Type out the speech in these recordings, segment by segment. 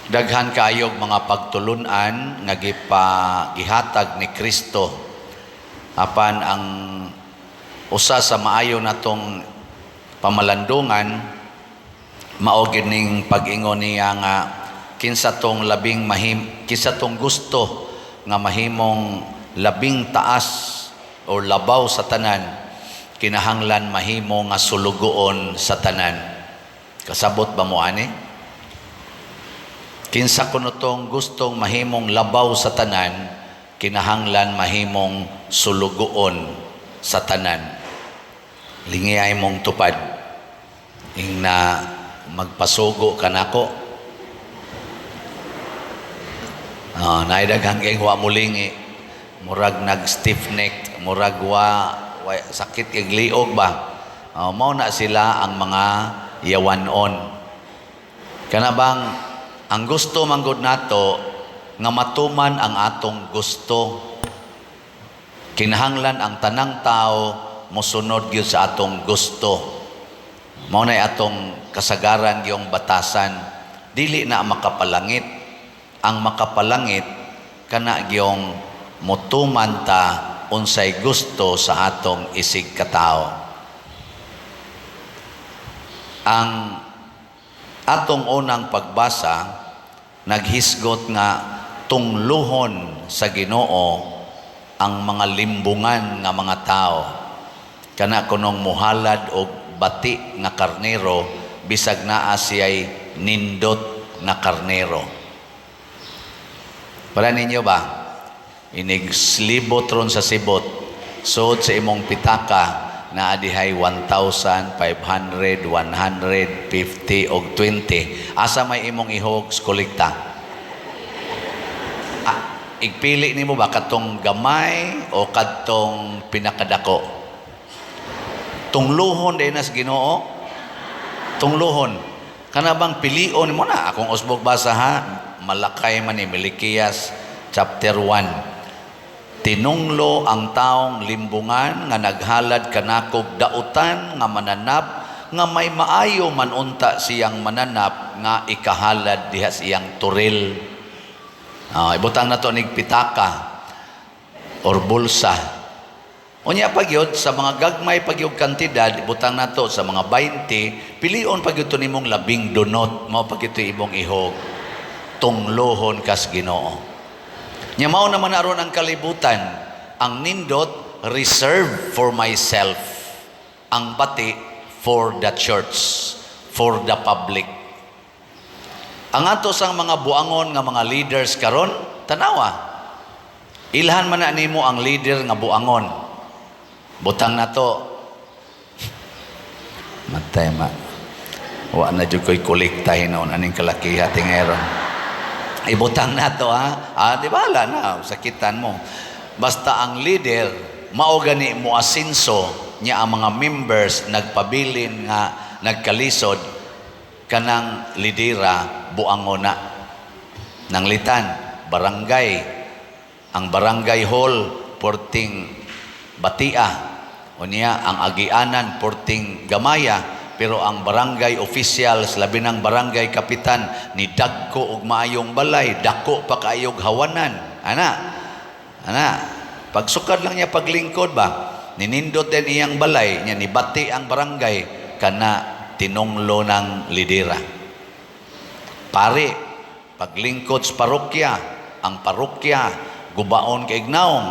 Daghan kayog mga pagtulunan nga gipa gihatag ni Kristo. Apan ang usa sa maayo natong pamalandungan mao gyud ning pag-ingon niya nga kinsa tong labing mahim, kinsa tong gusto nga mahimong labing taas o labaw sa tanan, kinahanglan mahimo nga sulugoon sa tanan. Kasabot ba mo ani? Kinsa kuno tong gustong mahimong labaw sa tanan, kinahanglan mahimong sulugoon sa tanan. Lingiyay mong tupad. Ing na magpasugo ka nako. Oh, naay daghang kay wa mulingi. Murag nag stiff neck, murag wa sakit kay liog ba. Oh, mao na sila ang mga yawanon. Kana bang ang gusto manggod nato nga matuman ang atong gusto. Kinahanglan ang tanang tao mosunod gyud sa atong gusto. Mao nay atong kasagaran gyung batasan. Dili na makapalangit. Ang makapalangit kana gyung motuman ta unsay gusto sa atong isig katao. Ang atong unang pagbasa naghisgot nga tungluhon sa Ginoo ang mga limbungan nga mga tao. Kana kunong muhalad og bati nga karnero bisag naa siya'y nindot nga karnero. Para ninyo ba? Inig slibot ron sa sibot, sud sa imong pitaka naa dihay 1,500, 150 og 20. Asa may imong ihog sa kolekta? Ah, igpili nimo ba katong gamay o kadtong pinakadako? Tungluhon din nas Ginoo. Tungluhon. Kana bang pilion mo na akong usbog basa ha? Malakay man ni Milikiyas chapter 1. Tinunglo ang taong limbungan nga naghalad kanakog dautan nga mananap nga may maayo man unta siyang mananap nga ikahalad diha sa iyang toril. Ah, ibutang na to nig pitaka or bulsa. Unya pagyud sa mga gagmay pagyud kantidad, ibutang nato sa mga 20, pilion pagyud to nimong labing dunot, mao pagyud to imong ihog. Tunglohon kas Ginoo. Nya mao naman aron ang kalibutan, ang nindot reserved for myself, ang bati for the church, for the public. Ang ato sang mga buangon nga mga leaders karon, tanawa. Ilhan man na nimo ang leader nga buangon. Butang na to. Matay ma. Wa na jud ko'y kolekta hinuon aning kalakiha tingeron. Ibutang na to ha. Ah, di ba na sakitan mo. Basta ang leader mao gani mo asinso niya, ang mga members nagpabilin nga nagkalisod, kanang lidera buangon na. Nanglitan barangay, ang barangay hall porting batia, unya ang agianan porting gamaya, pero ang barangay officials, labi ng barangay kapitan, ni dagko og maayong balay, dako pa kaayog hawanan ana ana. Pagsukad lang niya paglingkod ba, ninindot din iyang balay niya, nibati ang barangay. Kana tinunglo ng lidera. Pare, paglingkod sa parokya, ang parokya gubaon kay naong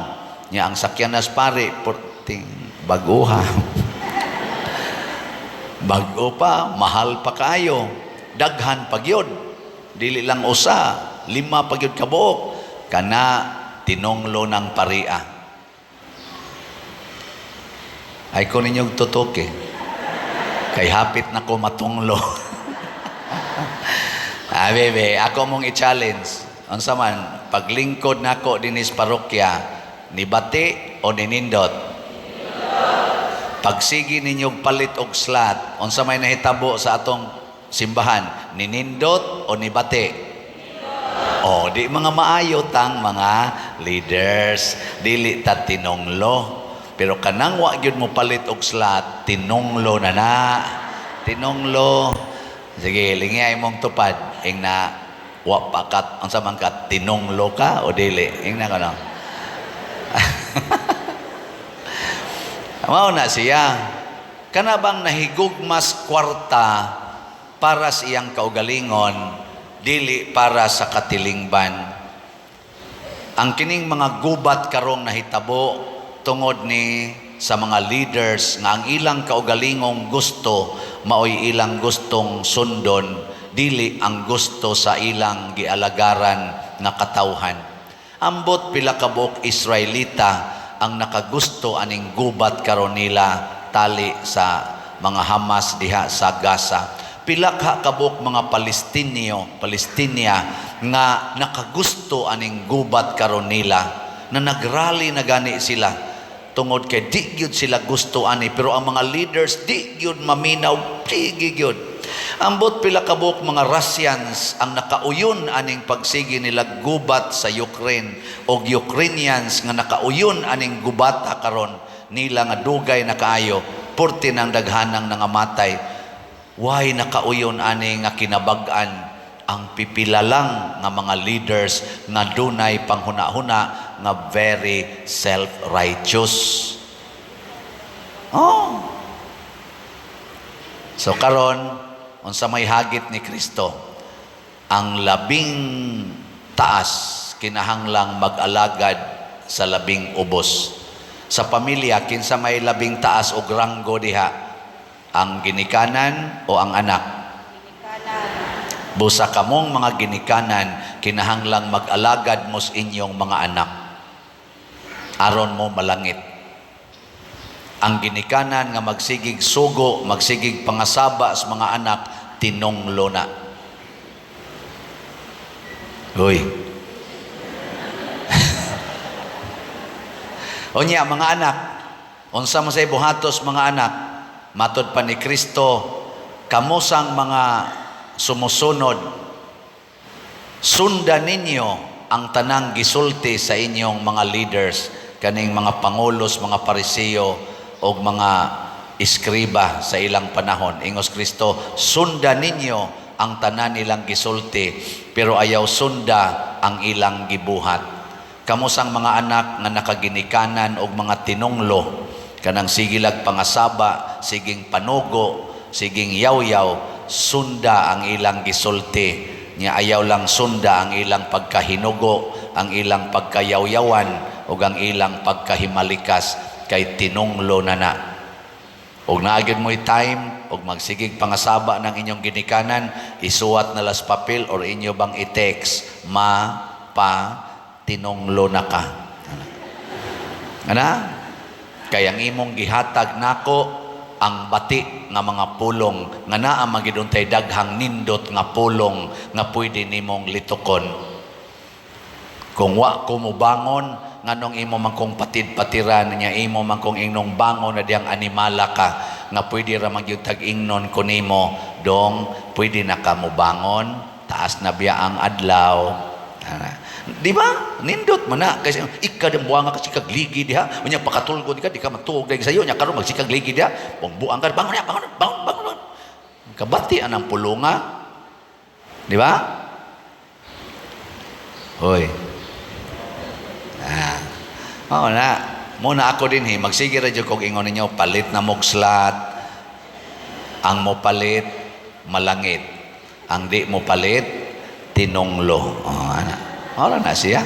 niya, ang sakyanas pare porting baguha, bag-o pa, mahal pa kayo, daghan pa gyud, dili lang usa, lima pa gyud kabuok. Kana tinunglo ng paria. Ay ko ninyong tutuki kay hapit na ko matunglo. Ah, bebe, ako mong i-challenge. Unsa man, paglingkod nako dinis parokya, nibati o ninindot? Pagsigi ninyong palit og slot, unsa may nahitabo sa atong simbahan, ninindot o nibati? Oh, di mga maayo tang mga leaders, dili ta tinunglo. Pero kanang wa gyud mo palit og slot, tinunglo na na. Tinunglo. Sige, lingay mong tupad ing na Wa pa kat unsa man ka, tinunglo ka o dili? Ingna ko, no? Mao na siya. Kana bang nahigugmas kwarta para sa iyang kaugalingon, dili para sa katilingban. Ang kining mga gubat karong nahitabo tungod ni sa mga leaders nga ang ilang kaugalingong gusto maoy ilang gustong sundon, dili ang gusto sa ilang gialagaran nga katawhan. Ambot pila ka buok Israelita ang nakagusto aning gubat karon nila tali sa mga Hamas diha sa Gaza. Pila ka kabuok mga Palestinio, Palestinia nga nakagusto aning gubat karon nila na nagrally na gani sila tungod kay di gyud sila gusto ani, pero ang mga leaders di gyud maminaw, di gyud. Ambot pila kabuok mga Russians ang nakauyon aning pagsige nila gubat sa Ukraine og Ukrainians nga nakauyon aning gubata karon nila nga dugay na kaayo, purti ng daghanang nangamatay. Why nakauyon ani nga kinabag-an ang pipila lang nga mga leaders nga dunay panghuna-huna nga very self-righteous? Oh. So karon, unsa may hagit ni Kristo? Ang labing taas kinahanglang mag-alagad sa labing ubos. Sa pamilya, kinsa may labing taas og ranggo diha? Ang ginikanan o ang anak? Busa kamong mga ginikanan, kinahanglang mag-alagad mo sa inyong mga anak aron mo malangit. Ang ginikanan nga magsigig sugo, magsigig pangasaba sa mga anak, tinunglo na. Uy. Unya, mga anak, unsa man say buhatos, mga anak? Matod pa ni Kristo, kamusang mga sumusunod, sundan ninyo ang tanang gisulti sa inyong mga leaders, kaning mga pangulos, mga Pariseo og mga eskriba sa ilang panahon. Ingos Kristo, sundan ninyo ang tanan nilang gisulti, pero ayaw sunda ang ilang gibuhat. Kamusang mga anak nga nakaginikanan og mga tinunglo, kanang sigilag pangasaba, siging panugo, siging yaw-yaw, sunda ang ilang gisulti. Nya ayaw lang sunda ang ilang pagkahinugo, ang ilang pagkayawyawan, ug ang ilang pagkahimalikas, kay tinunglo na na. Og naagid mo'y time, og magsigig pangasaba ng inyong ginikanan, isuwat na las papel or inyo bang i-text, "Ma, pa, tinunglo na ka." Ana? Kay ang imong gihatag nako ang bati nga mga pulong nga naa magiduntay daghang nindot nga pulong nga pwede nimong litukon. Kung wa ko mobangon, nganong imo man kong patid-patiran niya, imo man kong ingnong bangon na diyang animala ka nga pwede ra magyud tag ingnon ko nimo, "Dong, pwede na ka mobangon, taas na biya ang adlaw." Ana. Di ba? Nindot man na. Kasi ika din buang ka sikag ligi diha. Unya pakatulgon ka, di ka matuog dahil sayo. Unya karon magsikag ligi diha. Kung buang ka, bangon ya, bangon, bangon, bangon. Kabati anang pulunga. Di ba? Hoy. Ah. Oo na. Muna ako din he, magsige ra jud kog ingon ninyo, palit na mog slot. Ang mo palit, malangit. Ang di mo palit, tinunglo. Oh, ana. Wala na siya.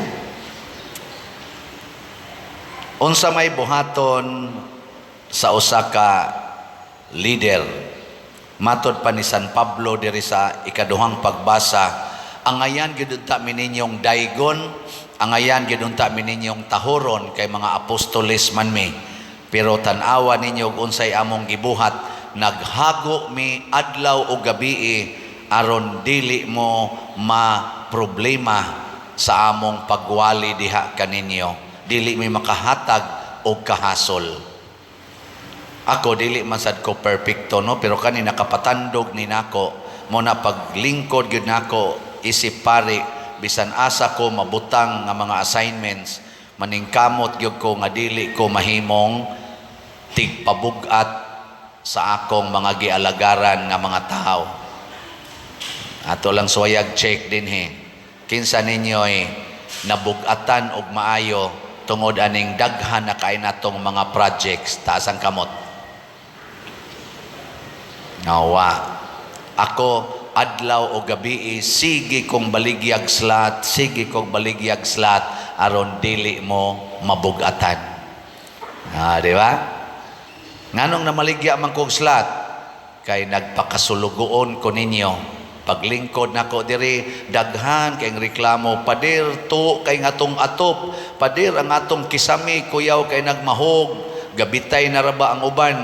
Unsa may buhaton sa usa ka leader? Matod pa ni San Pablo diri sa ikaduhang pagbasa, angayan gyud unta mi ninyong daygon, angayan gyud unta mi ninyong tahuron kay mga apostoles man mi. Pero tan-awa ninyo og unsay among gibuhat, naghago mi adlaw ug gabii aron dili mo ma problema sa among pagwali diha kaninyo. Dili mi makahatag og kahasol. Ako dili man sad ko perfecto, no, pero kani nakapatandog ni nako mo na paglingkod gyud nako isip pari, bisan asa ko mabutang nga mga assignments, maningkamot gyud ko nga dili ko mahimong tigpabug-at sa akong mga gialagaran nga mga tao. Ato lang suwayag check din he. Kinsa ninyo'y nabugatan og maayo tungod aning daghan na kay natong mga projects? Taas ang kamot. Nawa. Ako, adlaw o gabi, sige kong baligyag slot, sige kong baligyag slot aron dili mo mabugatan. Ah, di ba? Nganong namaligya man kog slot? Kay nagpakasulugoon ko ninyo. Paglingkod nako diri, daghan kay reklamo, "Pader, to kay atong atop. Pader, ang atong kisame kuyaw kay nagmahog, gabitay na ra ba ang uban.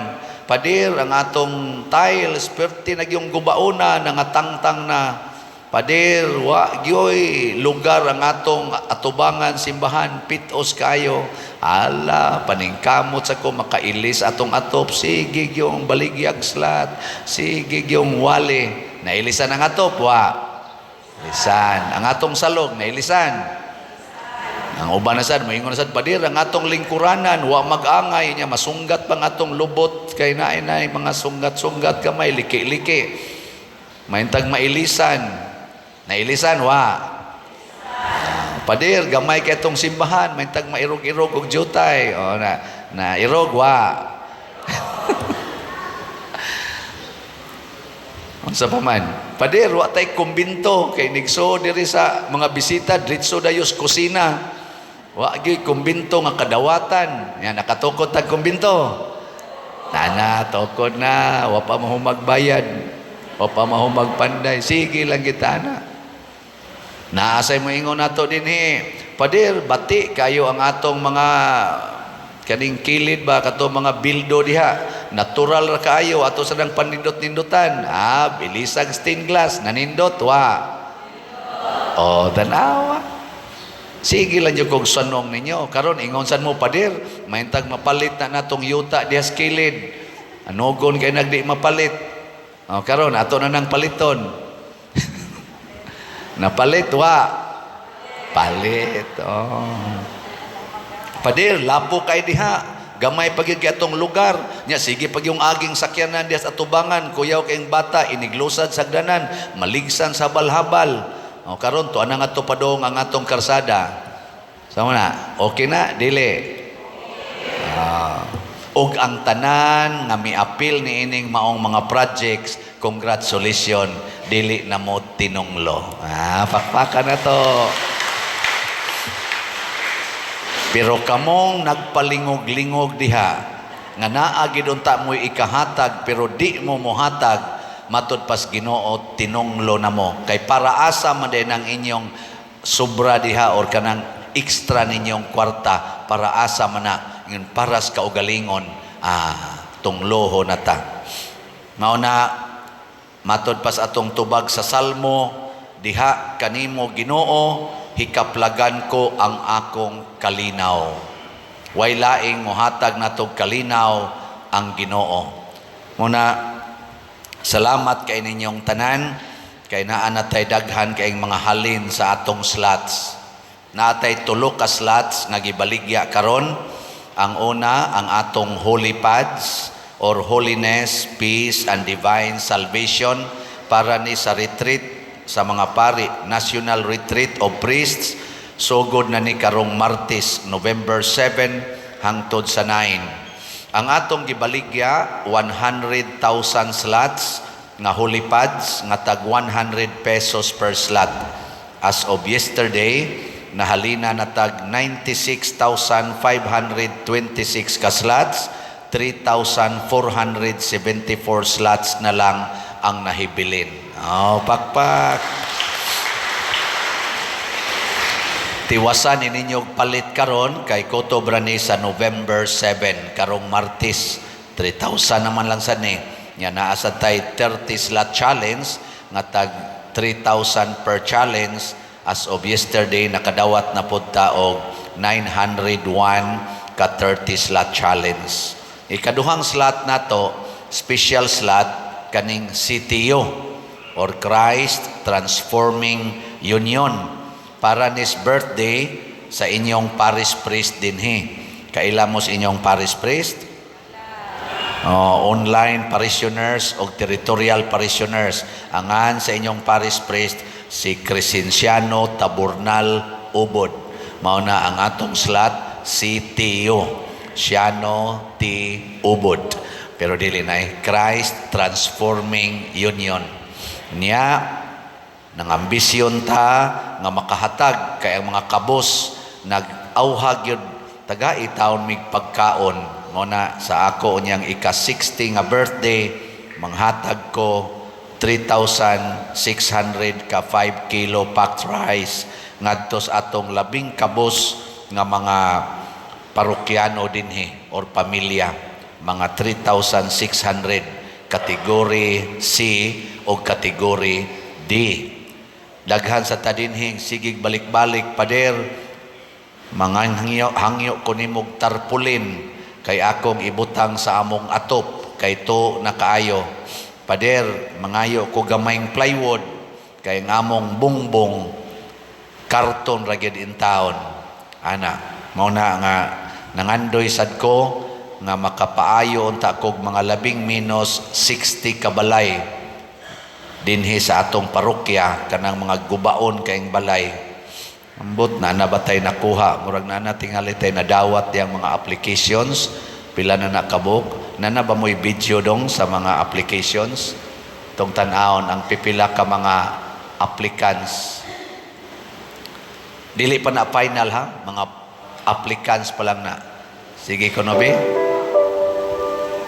Pader, ang atong tiles perti nagyong gubaona, nangatangtang na. Pader, wa gyoy lugar ang atong atubangan simbahan, pitos kayo." Ala, paningkamot sa ko makailis atong atop, sige gyong baligyag slot, sige gyong wali. Nailisan ang atop, wa? Ilisan. Ang atong salog, nailisan. Ang uban na sad, moingon na sad, "Pader, ang atong lingkuranan, wa mag-angay niya, masunggat pang atong lubot, kay naay nay mga sunggat-sunggat kamay, liki-liki." Maintag mailisan. Nailisan, wa? Ah, "Pader, gamay kay atong simbahan, maintag mairog-irog og jutay." O na, na irog, wa? Unsa pa man? "Pader, wa tay kumbinto kay nigso diri sa mga bisita, diretso dayos kusina. Wa gyud kumbinto nga kadawatan." Yan, nakatukod tag kumbinto. Nana, tukod na, wa pa mahumagbayad. Wa pa mahumagpanday. Sige lang kita na. Naasay mo ingon nato dinhi, "Pader, bati kayo ang atong mga kaning kilid ba, kato mga bildo diha. Natural ra kaayo ato sa nang panindot-nindutan." Ah, bilisag stained glass, nanindot, wa? Oh, tanawa. Sige lang jud kog sanong ninyo. Karon ingon sad mo, "Pader, maintag mapalit na natong yuta diha sa kilid. Anugon kay nagdi mapalit." Oh, karon ato na nang paliton. Napalit, wa? Palit. Oh. "Pader, lapo kay diha. Gamay pa gyud kay atong lugar. Nya sige pag yung aging sakyanan diha sa atubangan, kuyaw kayong bata iniglusad sa hagdanan, maligsan sa habal-habal." O karon to anang ato padong ang atong karsada. Sama na, okay na, dili? Ah. Og ang tanan nga miapil niining maong mga projects, congratulations, dili na mo tinunglo. Ah, pakpakan na to. Pero kamong nagpalingog-lingog diha, nga naa gid unta mo'y ikahatag pero di mo mohatag, matud pas Ginoo tinunglo na mo. Kay para asa man din ang inyong sobra diha or kanang extra ninyong kwarta, para asa man na ingon paras kaugalingon, ah, tungloho na ta. Mao na matod pas atong tubag sa Salmo, diha kanimo, Ginoo, hikaplagan ko ang akong kalinaw. Way laing mohatag natog kalinaw ang Ginoo. Muna salamat kay ninyong tanan kay naa na tay daghan kayong mga halin sa atong slots. Naa tay tulo ka slots nga gibaligya karon. Ang una, ang atong holy pads or Holiness, Peace and Divine Salvation para ni sa retreat sa mga pari, National Retreat of Priests, sugod na ni karong Martes, November 7 hangtod sa 9. Ang atong gibaligya, 100,000 slots nga holy pads nga tag 100 pesos per slot. As of yesterday, nahalina na tag 96,526 ka slots, 3,474 slots na lang ang nahibilin. Oh, pakpak. Tiwasan ni ninyo palit karon kay kutob ra ni sa November 7, karong Martes. 3,000 naman lang sad ni. Nya naa sad tay 30 slot challenge nga tag 3,000 per challenge. As of yesterday, nakadawat na pud ta og 901 ka 30 slot challenge. Ikaduhang slot nato, special slot kaning CTU or Christ Transforming Union para nis birthday sa inyong parish priest dinhi. Kaila mo sa inyong parish priest? Oh, online parishioners o territorial parishioners. Angan sa inyong parish priest, si Crescenciano Taburnal Ubod. Mao na ang atong slot si Tio Siano T. Ubod. Pero dili na eh, Christ Transforming Union. Niya, nang ambisyon ta nga makahatag kay ang mga kabos nag-auhag yun taga taon mig pagkaon. Mo na sa ako unyang ika 60 nga birthday, manghatag ko 3,600 ka 5 kilo packed rice ngadto sa atong labing kabos nga mga parokyano dinhi or pamilya, mga 3,600 category C o category D. Daghan sa ta dinhing sigig balik-balik, "Pader, mga hangyo, hangyo ko nimog tarpaulin kay akong ibutang sa among atop kay to nakaayo. Pader, mangayo ko gamayng plywood kay ang among bungbong karton ra gyud in town." Ana, mao na nga nangandoy sad ko nga makapaayo unta kog mga labing minus 60 kabalay dinhi sa atong parokya, kanang mga gubaon kaing balay. Ambot na na batay nakuha, murag na na tingali tay nadawat diyang mga applications. Pila na nakabuk na na ba mo'y video dong sa mga applications tong tan-awon ang pipila ka mga applicants? Dili pa na final ha, mga applicants pa lang na. Sige kuno be,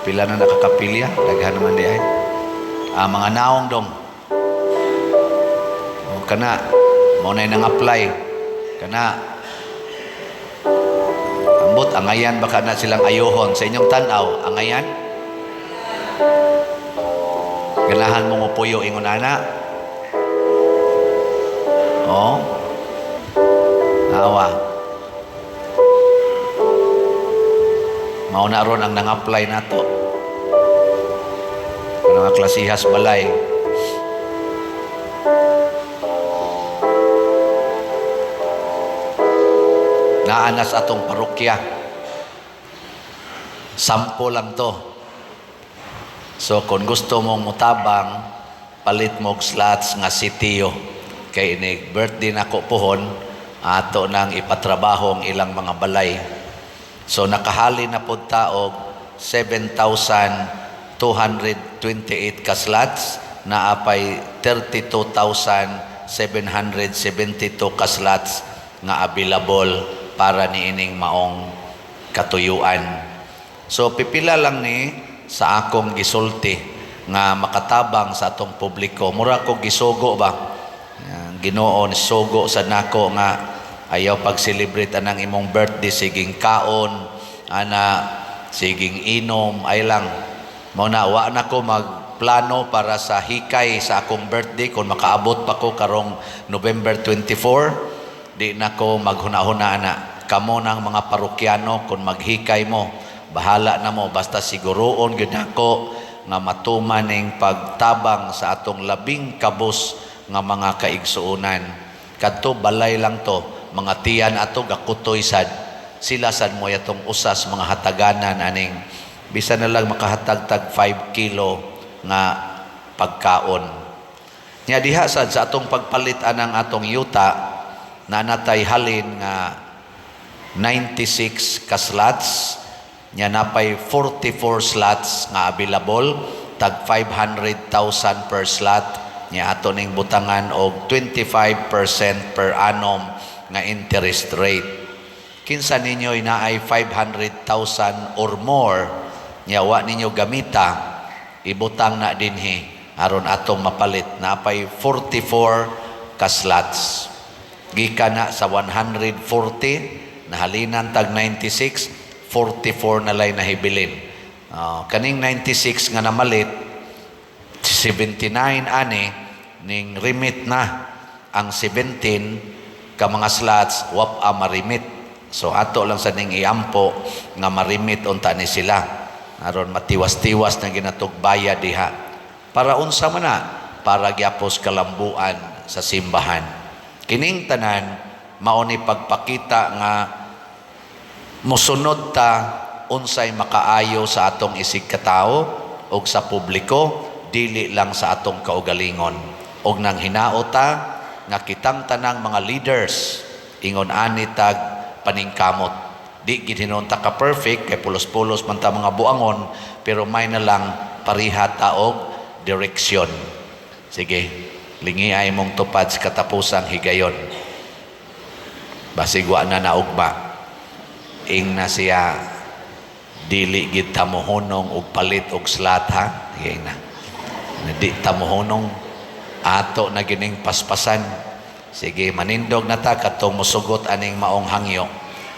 pila na nakakapilya? Daghan naman di ay. Ah, mga naong dong. O, kana mao na nang apply kana. Ambot, angayan baka na silang ayuhon sa inyong tan-aw? Angayan, ganahan mo mo puyo ingon ana? Oh, awa, mao na ron ang nang-apply nato, mga klasihas balay. Naa na sa atong parokya. Sampo lang to. So kung gusto mong mutabang, palit mo og slots nga si Tio. Kay inig birthday nako pohon, ato nang ipatrabaho ang ilang mga balay. So nakahali na pud ta og 7,228 ka slots, naa pay 32,772 ka slots nga available para niining maong katuyuan. So pipila lang ni sa akong gisulti nga makatabang sa atong publiko. Mura ko gisugo ba? Ang Ginoo ni sugo sa nako nga ayaw pag-celebrate anang imong birthday siging kaon ana, siging inom ay lang. Mao na wa na ko magplano para sa hikay sa akong birthday kung makaabot pa ko karong November 24. Di na ko maghuna-huna ana. Kamo ng mga parokyano, kung maghikay mo, bahala na mo, basta siguroon gyud nako nga matuman ning pagtabang sa atong labing kabus nga mga kaigsuonan. Kadto balay lang to, mga tiyan ato gakutoy sad. Sila sad mo atong usas mga hataganan aning bisan na lang makahatag tag 5 kilo nga pagkaon. Nya diha sad sa atong pagpalit anang atong yuta, na natay halin nga 96 ka slots, nya napay 44 slots nga available, tag 500,000 per slot, nya ato ning butangan og 25% per annum nga interest rate. Kinsa ninyo naay 500,000 or more nya wa ninyo gamita, ibutang na dinhi aron atong mapalit. Napay 44 ka slots. Gikan na sa 140, nahalinan tag 96, 44 na lay nahibilin. Kaning 96 nga namalit, 79 ani ning remit na ang 17 ka mga slots wap a marimit. So ato lang sa ning iampo nga marimit unta ni sila aron matiwas-tiwas na ginatugbaya diha. Para unsa man na? Para gyapos kalambuan sa simbahan. Kining tanan mao ni pagpakita nga mosunod ta unsay makaayo sa atong isig katawo ug sa publiko, dili lang sa atong kaugalingon. Og nang hinaot ta nga kitang tanang mga leaders ingon ani tag paningkamot. Di gid hinuon ta ka perfect kay pulos-pulos man ta mga buangon, pero may na lang pariha ta og direksyon. Sige, lingiay mong tupad sa katapusang higayon. Basig wa na naugma. Ing na siya, dili gid ta mohunong og palit og slot, ha. Sige na. Di ta mohunong, ato na gining paspasan. Sige, manindog na ta kadtong musugot aning maong hangyo.